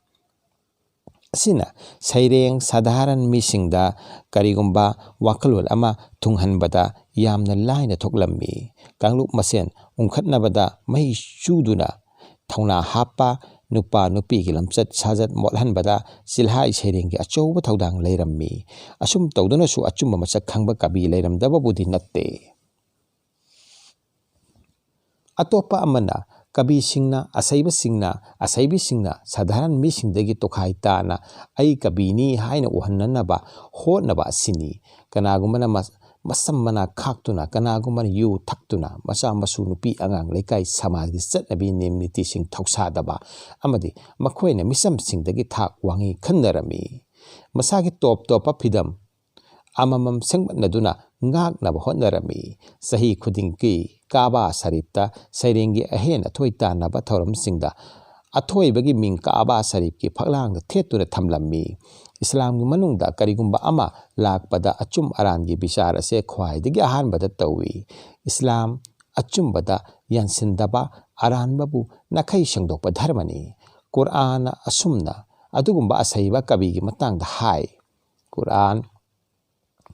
ꯑꯁꯤꯅ ꯁꯩꯔꯦꯡ ꯁꯥꯙꯥꯔꯟ ꯃꯤꯁꯤꯡꯗ ꯀꯔꯤꯒꯨꯝꯕ ꯋꯥꯈꯜꯂꯣꯟ ꯑꯃ ꯊꯨꯡꯍꯟꯕꯗ ꯌꯥꯝꯅ ꯂꯥꯏꯅ ꯊꯣꯛꯂꯝꯃꯤ꯫ ꯀꯥꯡꯂꯨꯞ ꯃꯁꯦꯟ ꯎꯪꯈꯠꯅꯕꯗ ꯃꯩ ꯆꯨꯗꯨꯅ ꯊꯧꯅꯥ ꯍꯥꯞꯄ, ꯅꯨꯄꯥ ꯅꯨꯄꯤꯒꯤ ꯂꯝꯆꯠ ꯁꯥꯖꯠ ꯃꯣꯠꯍꯟꯕꯗ ꯆꯤꯜꯍꯥꯏ ꯁꯩꯔꯦꯡꯒꯤ ꯑꯆꯧꯕ ꯊꯧꯗꯥꯡ ꯂꯩꯔꯝꯃꯤ꯫ ꯑꯁꯨꯝ ꯇꯧꯗꯨꯅꯁꯨ ꯑꯆꯨꯝꯕ ꯃꯁꯛ ꯈꯪꯕ ꯀꯕꯤ ꯂꯩꯔꯝꯗꯕꯕꯨꯗꯤ ꯅꯠꯇꯦ꯫ ꯑꯇꯣꯞꯄ ꯑꯃꯅ, ꯀꯕꯤꯁꯤꯡꯅ, ꯑꯁꯩꯕꯁꯤꯡꯅ, ꯑꯁꯩꯕꯤꯁꯤꯡꯅ ꯁꯥꯙꯥꯔꯟ ꯃꯤꯁꯤꯡꯗꯒꯤ ꯇꯣꯈꯥꯏ ꯇꯥꯅ "ꯑꯩ ꯀꯕꯤꯅꯤ" ꯍꯥꯏꯅ ꯎꯍꯟꯅꯅꯕ ꯍꯣꯠꯅꯕ ꯑꯁꯤꯅꯤ꯫ ꯀꯅꯥꯒꯨꯝꯕꯅ ꯃꯁ-, ꯃꯁꯝ ꯃꯅꯥ ꯈꯥꯛꯇꯨꯅ, ꯀꯅꯥꯒꯨꯝꯕꯅ ꯌꯨ ꯊꯛꯇꯨꯅ, ꯃꯆꯥ ꯃꯁꯨ, ꯅꯨꯄꯤ ꯑꯉꯥꯡ, ꯂꯩꯀꯥꯏ ꯁꯃꯥꯖꯒꯤ ꯆꯠꯅꯕꯤ ꯅꯤꯌꯝ ꯅꯤꯇꯤꯁꯤꯡ ꯊꯧꯁꯥꯗꯕ ꯑꯃꯗꯤ ꯃꯈꯣꯏꯅ ꯃꯤꯆꯝꯁꯤꯡꯗꯒꯤ ꯊꯥꯛ ꯋꯥꯡꯉꯤ ꯈꯟꯅꯔꯝꯃꯤ꯫ ꯃꯁꯥꯒꯤ ꯇꯣꯞ ꯇꯣꯞꯄ ꯐꯤꯗꯝ ꯑꯃꯃꯝ ꯁꯦꯝꯒꯠꯅꯗꯨꯅ ꯉꯥꯛꯅꯕ ꯍꯣꯠꯅꯔꯝꯃꯤ꯫ ꯆꯍꯤ ꯈꯨꯗꯤꯡꯒꯤ ꯀꯥꯕꯥ ꯁꯔꯤꯐꯇ ꯁꯩꯔꯦꯡꯒꯤ ꯑꯍꯦꯟ ꯑꯊꯣꯏ ꯇꯥꯟꯅꯕ ꯊꯧꯔꯝꯁꯤꯡꯗ ꯑꯊꯣꯏꯕꯒꯤ ꯃꯤꯡ ꯀꯥꯕꯥ ꯁꯔꯤꯐꯀꯤ ꯐꯛꯂꯥꯡꯗ ꯊꯦꯠꯇꯨꯅ ꯊꯝꯂꯝꯃꯤ꯫ ꯏꯁꯂꯥꯝꯒꯤ ꯃꯅꯨꯡꯗ ꯀꯔꯤꯒꯨꯝꯕ ꯑꯃ ꯂꯥꯛꯄꯗ ꯑꯆꯨꯝ ꯑꯔꯥꯟꯒꯤ ꯕꯤꯆꯥꯔ ꯑꯁꯦ ꯈ꯭ꯋꯥꯏꯗꯒꯤ ꯑꯍꯥꯟꯕꯗ ꯇꯧꯏ꯫ ꯏꯁꯂꯥꯝ ꯑꯆꯨꯝꯕꯗ ꯌꯥꯟꯁꯤꯟꯗꯕ, ꯑꯔꯥꯟꯕꯕꯨ ꯅꯥꯈꯩ ꯁꯦꯡꯗꯣꯛꯄ ꯙꯔꯃꯅꯤ꯫ ꯀꯨꯔꯑꯥꯟꯅ ꯑꯁꯨꯝꯅ ꯑꯗꯨꯒꯨꯝꯕ ꯑꯁꯩꯕ ꯀꯕꯤꯒꯤ ꯃꯇꯥꯡꯗ ꯍꯥꯏ, ꯀꯨꯔꯑꯥꯟ,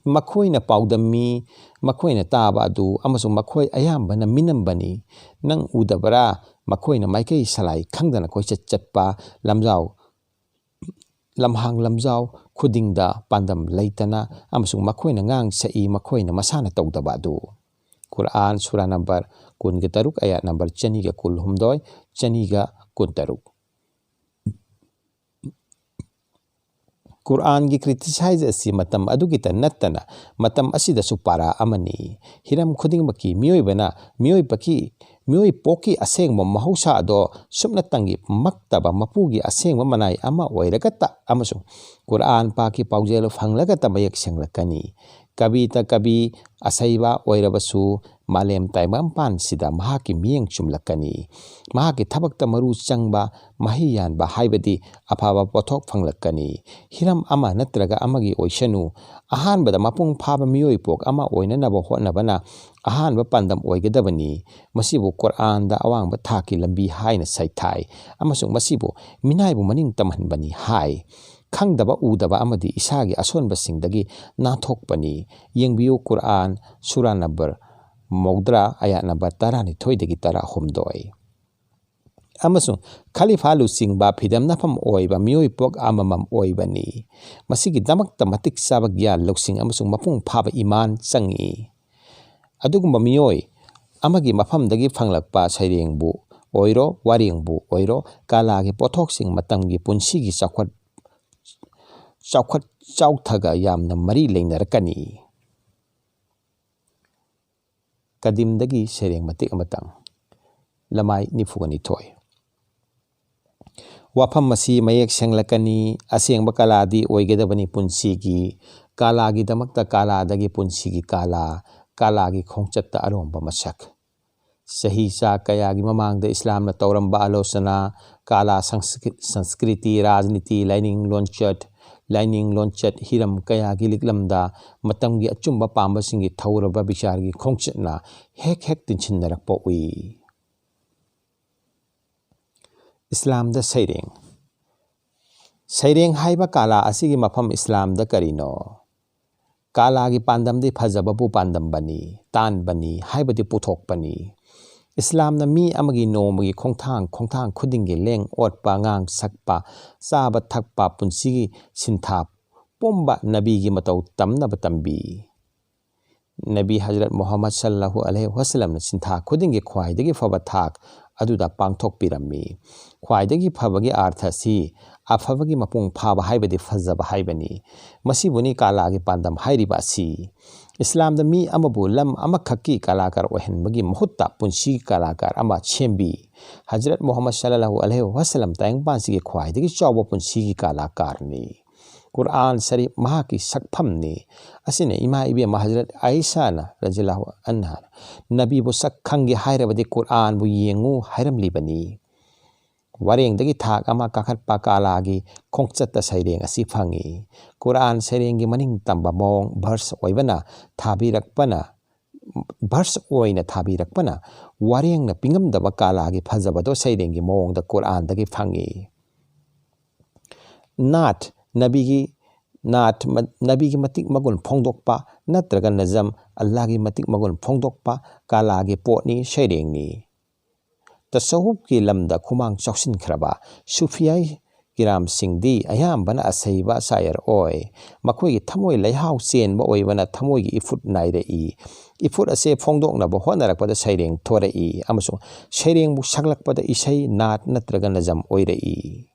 ꯃꯈꯣꯏꯅ ꯄꯥꯎꯗꯝꯃꯤ, ꯃꯈꯣꯏꯅ ꯇꯥꯕ ꯑꯗꯨ, ꯑꯃꯁꯨꯡ ꯃꯈꯣꯏ ꯑꯌꯥꯝꯕꯅ ꯃꯤꯅꯝꯕꯅꯤ꯫ ꯅꯪ ꯎꯗꯕꯔꯥ? ꯃꯈꯣꯏꯅ ꯃꯥꯏꯀꯩ ꯁꯂꯥꯏ ꯈꯪꯗꯅ ꯀꯣꯏꯆꯠ ꯆꯠꯄ, ꯂꯝꯖꯥꯎ, ꯂꯝꯍꯥꯡ ꯂꯝꯖꯥꯎ ꯈꯨꯗꯤꯡꯗ ꯄꯥꯟꯗꯝ ꯂꯩꯇꯅ, ꯑꯃꯁꯨꯡ ꯃꯈꯣꯏꯅ ꯉꯥꯡ ꯁꯛꯏ, ꯃꯈꯣꯏꯅ ꯃꯁꯥꯅ ꯇꯧꯗꯕ ꯑꯗꯨ꯫ ꯀꯨꯔꯑꯥꯟ, ꯁꯨꯔꯥ ꯅꯝꯕꯔ ꯀꯨꯟꯒ ꯇꯔꯨꯛ, ꯑꯌꯥꯠ ꯅꯝꯕꯔ ꯆꯅꯤꯒ ꯀꯨꯟꯍꯨꯝꯗꯣꯏ, ꯆꯅꯤꯒ ꯀꯨꯟꯇꯔꯨꯛ꯫ ꯀꯨꯔꯑꯥꯟꯒꯤ criticize ꯑꯁꯤ ꯃꯇꯝ ꯑꯗꯨꯒꯤꯇ ꯅꯠꯇꯅ ꯃꯇꯝ ꯑꯁꯤꯗꯁꯨ ꯄꯥꯔꯥ ꯑꯃꯅꯤ꯫ ꯍꯤꯔꯝ ꯈꯨꯗꯤꯡꯃꯛꯀꯤ ꯃꯤꯑꯣꯏꯕꯅ ꯃꯤꯑꯣꯏꯕꯒꯤ, ꯃꯤꯑꯣꯏꯄꯣꯛꯀꯤ ꯑꯁꯦꯡꯕ ꯃꯍꯧꯁꯥ ꯑꯗꯣ ꯁꯨꯞꯅꯇꯪꯒꯤ ꯃꯛꯇꯕ ꯃꯄꯨꯒꯤ ꯑꯁꯦꯡꯕ ꯃꯅꯥꯏ ꯑꯃ ꯑꯣꯏꯔꯒꯇ ꯑꯃꯁꯨꯡ ꯀꯨꯔꯑꯥꯟ ꯄꯥꯛꯀꯤ ꯄꯥꯎꯖꯦꯜ ꯐꯪꯂꯒꯇ ꯃꯌꯦꯛ ꯁꯦꯡꯂꯛꯀꯅꯤ꯫ ꯀꯕꯤꯇ ꯀꯕꯤ ꯑꯁꯩꯕ ꯑꯣꯏꯔꯕꯁꯨ ꯃꯥꯂꯦꯝ ꯇꯥꯏꯕꯪꯄꯥꯟꯁꯤꯗ ꯃꯍꯥꯛꯀꯤ ꯃꯤꯠꯌꯦꯡ ꯆꯨꯝꯂꯛꯀꯅꯤ꯫ ꯃꯍꯥꯛꯀꯤ ꯊꯕꯛꯇ ꯃꯔꯨ ꯆꯪꯕ, ꯃꯍꯩ ꯌꯥꯟꯕ ꯍꯥꯏꯕꯗꯤ ꯑꯐꯕ ꯄꯣꯠꯊꯣꯛ ꯐꯪꯂꯛꯀꯅꯤ꯫ ꯍꯤꯔꯝ ꯑꯃ ꯅꯠꯇ꯭ꯔꯒ ꯑꯃꯒꯤ ꯑꯣꯏꯁꯅꯨ, ꯑꯍꯥꯟꯕꯗ ꯃꯄꯨꯡ ꯐꯥꯕ ꯃꯤꯑꯣꯏ ꯄꯣꯛ ꯑꯃ ꯑꯣꯏꯅꯅꯕ ꯍꯣꯠꯅꯕꯅ ꯑꯍꯥꯟꯕ ꯄꯥꯟꯗꯝ ꯑꯣꯏꯒꯗꯕꯅꯤ꯫ ꯃꯁꯤꯕꯨ ꯀꯨꯔꯑꯥꯟꯗ ꯑꯋꯥꯡꯕ ꯊꯥꯛꯀꯤ ꯂꯝꯕꯤ ꯍꯥꯏꯅ ꯁꯩꯊꯥꯏ ꯑꯃꯁꯨꯡ ꯃꯁꯤꯕꯨ ꯃꯤꯅꯥꯏꯕꯨ ꯃꯅꯤꯡ ꯇꯝꯍꯟꯕꯅꯤ ꯍꯥꯏ꯫ ꯈꯪꯗꯕ ꯎꯗꯕ ꯑꯃꯗꯤ ꯏꯁꯥꯒꯤ ꯑꯁꯣꯟꯕꯁꯤꯡꯗꯒꯤ ꯅꯥꯟꯊꯣꯛꯄꯅꯤ꯫ ꯌꯦꯡꯕꯤꯌꯨ, ꯀꯨꯔꯑꯥꯟ, ꯁꯨꯔꯥ ꯅꯝꯕꯔ ꯃꯧꯗ꯭ꯔꯥ, ꯑꯌꯥꯠ ꯅꯝꯕꯔ ꯇꯔꯥꯅꯤꯊꯣꯏꯗꯒꯤ ꯇꯔꯥꯍꯨꯝꯗꯣꯏ꯫ ꯑꯃꯁꯨꯡ ꯈꯂꯤꯐꯥ ꯂꯨꯆꯤꯡꯕ ꯐꯤꯗꯝꯅꯐꯝ ꯑꯣꯏꯕ ꯃꯤꯑꯣꯏ ꯄꯣꯛ ꯑꯃꯃꯝ ꯑꯣꯏꯕꯅꯤ꯫ ꯃꯁꯤꯒꯤꯗꯃꯛꯇ ꯃꯇꯤꯛ ꯆꯥꯕ ꯒ꯭ꯌꯥꯟ ꯂꯧꯁꯤꯡ ꯑꯃꯁꯨꯡ ꯃꯄꯨꯡ ꯐꯥꯕ ꯏꯃꯥꯟ ꯆꯪꯏ꯫ ꯑꯗꯨꯒꯨꯝꯕ ꯃꯤꯑꯣꯏ ꯑꯃꯒꯤ ꯃꯐꯝꯗꯒꯤ ꯐꯪꯂꯛꯄ ꯁꯩꯔꯦꯡꯕꯨ ꯑꯣꯏꯔꯣ, ꯋꯥꯔꯦꯡꯕꯨ ꯑꯣꯏꯔꯣ, ꯀꯂꯥꯒꯤ ꯄꯣꯠꯊꯣꯛꯁꯤꯡ ꯃꯇꯝꯒꯤ ꯄꯨꯟꯁꯤꯒꯤ ꯆꯥꯎꯈꯠ, ꯆꯥꯎꯈꯠ ꯆꯥꯎꯊꯒ ꯌꯥꯝꯅ ꯃꯔꯤ ꯂꯩꯅꯔꯛꯀꯅꯤ꯫ ꯀꯗꯤꯝꯗꯒꯤ ꯁꯩꯔꯦꯡ ꯃꯇꯦꯛ ꯑꯃꯇꯪ꯫ ꯂꯃꯥꯏ ꯅꯤꯐꯨꯒ ꯅꯤꯊꯣꯏ꯫ ꯋꯥꯐꯝ ꯑꯁꯤ ꯃꯌꯦꯛ ꯁꯦꯡꯂꯛꯀꯅꯤ, ꯑꯁꯦꯡꯕ ꯀꯂꯥꯗꯤ ꯑꯣꯏꯒꯗꯕꯅꯤ ꯄꯨꯟꯁꯤꯒꯤ꯫ ꯀꯂꯥꯒꯤꯗꯃꯛꯇ ꯀꯂꯥꯗꯒꯤ ꯄꯨꯟꯁꯤꯒꯤ ꯀꯂꯥ, ꯀꯂꯥꯒꯤ ꯈꯣꯡꯆꯠꯇ ꯑꯔꯣꯝꯕ ꯃꯁꯛ꯫ ꯆꯍꯤ ꯆꯥ ꯀꯌꯥꯒꯤ ꯃꯃꯥꯡꯗ ꯏꯁꯂꯥꯝꯅ ꯇꯧꯔꯝꯕ ꯑꯥꯂꯣꯆꯅꯥ, ꯀꯥꯂꯥ ꯁꯪꯁꯀ꯭ꯔꯤ-, ꯁꯪꯁꯀ꯭ꯔꯤꯇꯤ, ꯔꯥꯖꯅꯤꯇꯤ, ꯂꯥꯏꯅꯤꯡ ꯂꯣꯟꯆꯠ, ꯂꯥꯏꯅꯤꯡ ꯂꯣꯟꯆꯠ ꯍꯤꯔꯝ ꯀꯌꯥꯒꯤ ꯂꯤꯛꯂꯝꯗ ꯃꯇꯝꯒꯤ ꯑꯆꯨꯝꯕ ꯄꯥꯝꯕꯁꯤꯡꯒꯤ ꯊꯧꯔꯕ ꯕꯤꯆꯥꯔꯒꯤ ꯈꯣꯡꯆꯠꯅ ꯍꯦꯛ ꯍꯦꯛ ꯇꯤꯟꯁꯤꯟꯅꯔꯛꯄ ꯎꯏ꯫ ꯏꯁꯂꯥꯝꯗ ꯁꯩꯔꯦꯡ꯫ ꯁꯩꯔꯦꯡ ꯍꯥꯏꯕ ꯀꯥꯂꯥ ꯑꯁꯤꯒꯤ ꯃꯐꯝ ꯏꯁꯂꯥꯝꯗ ꯀꯔꯤꯅꯣ? ꯀꯥꯂꯥꯒꯤ ꯄꯥꯟꯗꯝꯗꯤ ꯐꯖꯕꯕꯨ ꯄꯥꯟꯗꯝꯕꯅꯤ, ꯇꯥꯟꯕꯅꯤ, ꯍꯥꯏꯕꯗꯤ ꯄꯨꯊꯣꯛꯄꯅꯤ꯫ ꯏꯁꯂꯥꯝꯅ ꯃꯤ ꯑꯃꯒꯤ ꯅꯣꯡꯃꯒꯤ ꯈꯣꯡꯊꯥꯡ ꯈꯣꯡꯊꯥꯡ ꯈꯨꯗꯤꯡꯒꯤ ꯂꯦꯡ ꯑꯣꯠꯄ, ꯉꯥꯡ ꯁꯛꯄ, ꯆꯥꯕ ꯊꯛꯄ, ꯄꯨꯟꯁꯤꯒꯤ ꯁꯤꯟꯊꯥ ꯄꯨꯝꯕ ꯅꯕꯤꯒꯤ ꯃꯇꯧ ꯇꯝꯅꯕ ꯇꯝꯕꯤ꯫ ꯅꯕꯤ ꯍꯖꯔꯠ ꯃꯨꯍꯝꯃꯗ ꯁꯜꯂꯜꯂꯥꯍꯨ ꯑꯂꯩꯍꯤ ꯋꯁꯜꯂꯝꯅ ꯁꯤꯟꯊꯥ ꯈꯨꯗꯤꯡꯒꯤ ꯈ꯭ꯋꯥꯏꯗꯒꯤ ꯐꯕ ꯊꯥꯛ ꯑꯗꯨꯗ ꯄꯥꯡꯊꯣꯛꯄꯤꯔꯝꯃꯤ꯫ ꯈ꯭ꯋꯥꯏꯗꯒꯤ ꯐꯕꯒꯤ ꯑꯥꯔꯊ ꯑꯁꯤ ꯑꯐꯕꯒꯤ ꯃꯄꯨꯡ ꯐꯥꯕ ꯍꯥꯏꯕꯗꯤ ꯐꯖꯕ ꯍꯥꯏꯕꯅꯤ꯫ ꯃꯁꯤꯕꯨꯅꯤ ꯀꯥꯂꯥꯒꯤ ꯄꯥꯟꯗꯝ ꯍꯥꯏꯔꯤꯕ ꯑꯁꯤ꯫ ꯏꯁꯂꯥꯝꯗ ꯃꯤ ꯑꯃꯕꯨ ꯂꯝ ꯑꯃꯈꯛꯀꯤ ꯀꯂꯥꯀꯥꯔ ꯑꯣꯏꯍꯟꯕꯒꯤ ꯃꯍꯨꯠꯇ ꯄꯨꯟꯁꯤꯒꯤ ꯀꯂꯥꯀꯥꯔ ꯑꯃ ꯁꯦꯝꯕꯤ꯫ ꯍꯖꯔꯠ ꯃꯨꯍꯝꯃꯗ ꯁꯜꯂꯜꯂꯥꯍꯨ ꯑꯂꯩꯍꯤ ꯋꯁꯜꯂꯝ ꯇꯥꯏꯕꯪꯄꯥꯟꯁꯤꯒꯤ ꯈ꯭ꯋꯥꯏꯗꯒꯤ ꯆꯥꯎꯕ ꯄꯨꯟꯁꯤꯒꯤ ꯀꯂꯥꯀꯥꯔꯅꯤ꯫ ꯀꯨꯔꯑꯥꯟ ꯁꯔꯤꯐ ꯃꯍꯥꯛꯀꯤ ꯁꯛꯐꯝꯅꯤ꯫ ꯑꯁꯤꯅ ꯏꯃꯥ ꯏꯕꯦꯝꯃ ꯍꯖꯔꯠ ꯑꯥꯏꯁꯥꯅ ꯔꯖꯤꯌꯜꯂꯥꯍꯨ ꯑꯟꯍꯥꯅ ꯅꯕꯤꯕꯨ ꯁꯛ ꯈꯪꯒꯦ ꯍꯥꯏꯔꯕꯗꯤ ꯀꯨꯔꯑꯥꯟꯕꯨ ꯌꯦꯡꯉꯨ ꯍꯥꯏꯔꯝꯂꯤꯕꯅꯤ꯫ ꯋꯥꯔꯦꯡꯗꯒꯤ ꯊꯥꯛ ꯑꯃ ꯀꯥꯈꯠꯄ ꯀꯥꯂꯥꯒꯤ ꯈꯣꯡꯆꯠꯇ ꯁꯩꯔꯦꯡ ꯑꯁꯤ ꯐꯪꯏ꯫ ꯀꯨꯔꯑꯥꯟ ꯁꯩꯔꯦꯡꯒꯤ ꯃꯅꯤꯡ ꯇꯝꯕ ꯃꯑꯣꯡ ꯚꯔꯁ ꯑꯣꯏꯕꯅ ꯊꯥꯕꯤꯔꯛꯄꯅ, ꯚꯔꯁ ꯑꯣꯏꯅ ꯊꯥꯕꯤꯔꯛꯄꯅ ꯋꯥꯔꯦꯡꯅ ꯄꯤꯉꯝꯗꯕ ꯀꯥꯂꯥꯒꯤ ꯐꯖꯕꯗꯣ ꯁꯩꯔꯦꯡꯒꯤ ꯃꯑꯣꯡꯗ ꯀꯨꯔꯑꯥꯟꯗꯒꯤ ꯐꯪꯏ꯫ ꯅꯥꯠ, ꯅꯕꯤꯒꯤ, ꯅꯥꯠ, ꯅꯕꯤꯒꯤ ꯃꯇꯤꯛ ꯃꯒꯨꯟ ꯐꯣꯡꯗꯣꯛꯄ ꯅꯠꯇ꯭ꯔꯒ ꯅꯖꯝ, ꯑꯜꯂꯥꯍꯒꯤ ꯃꯇꯤꯛ ꯃꯒꯨꯟ ꯐꯣꯡꯗꯣꯛꯄ ꯀꯥꯂꯥꯒꯤ ꯄꯣꯠꯅꯤ, ꯁꯩꯔꯦꯡꯅꯤ꯫ ꯇꯁꯧꯋꯨꯐꯀꯤ ꯂꯝꯗ ꯈꯨꯃꯥꯡ ꯆꯥꯎꯁꯤꯟꯈ꯭ꯔꯕ ꯁꯨꯐꯤꯌꯥꯏ ꯀꯤꯔꯥꯝꯁꯤꯡꯗꯤ ꯑꯌꯥꯝꯕꯅ ꯑꯁꯩꯕ ꯁꯥꯌꯔ ꯑꯣꯏ꯫ ꯃꯈꯣꯏꯒꯤ ꯊꯃꯣꯏ ꯂꯩꯍꯥꯎ ꯆꯦꯟꯕ ꯑꯣꯏꯕꯅ ꯊꯃꯣꯏꯒꯤ ꯏꯐꯨꯠ ꯅꯥꯏꯔꯛꯏ꯫ ꯏꯐꯨꯠ ꯑꯁꯦ ꯐꯣꯡꯗꯣꯛꯅꯕ ꯍꯣꯠꯅꯔꯛꯄꯗ ꯁꯩꯔꯦꯡ ꯊꯣꯔꯛꯏ ꯑꯃꯁꯨꯡ ꯁꯩꯔꯦꯡꯕꯨ ꯁꯛꯂꯛꯄꯗ ꯏꯁꯩ, ꯅꯥꯠ ꯅꯠꯇ꯭ꯔꯒ ꯅꯖꯝ ꯑꯣꯏꯔꯛꯏ꯫